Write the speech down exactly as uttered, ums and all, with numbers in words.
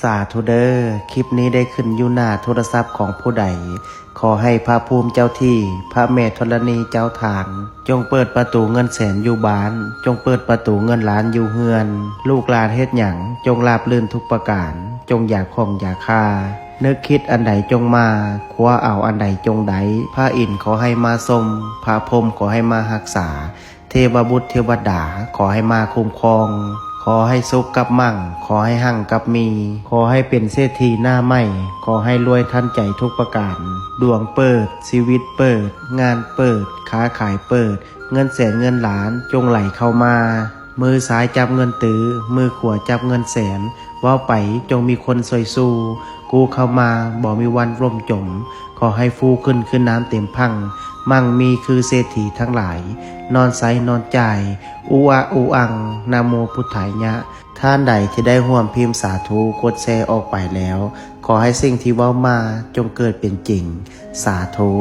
สาธุเด้อ คลิปนี้ได้ขึ้นอยู่หน้าโทรศัพท์ของผู้ใด ขอให้พระภูมิเจ้าที่ พระแม่ธรณีเจ้าทาง จงเปิดประตูเงินแสนอยู่บ้าน จงเปิดประตูเงินล้านอยู่เฮือน ลูกหลานเฮ็ดหยัง จงราบรื่นทุกประการ จงอย่าข้องอย่าคา นึกคิดอันใดจงมา คว้าเอาอันใดจงได้ พระอินทร์ขอให้มาทรง พระพรหมขอให้มารักษา เทวบุตรเทวดาขอให้มาคุ้มครอง ขอให้สุขกับมั่ง ขอให้หั่งกับมี ขอให้เป็นเศรษฐีหน้าใหม่ ขอให้รวยทันใจทุกประการ ดวงเปิด ชีวิตเปิด งานเปิด ค้าขายเปิด เงินแสนเงินล้านจงไหลเข้ามา มือซ้ายจับเงินตื้อ มือขวาจับเงินแสน เว้าไปจงมีคนซอยสู้ กู้เข้ามาบ่มีวันล่มจม ขอให้ฟูขึ้นคือน้ำเต็มพัง มั่งมีคือเศรษฐีทั้งหลาย นอนใสนอนจ่าย อุอะอุอัง นะโมพุทธายะ ท่านใดที่ได้ร่วมพิมพ์สาธุ กดแชร์ออกไปแล้ว ขอให้สิ่งที่เว้ามาจงเกิดเป็นจริง สาธุ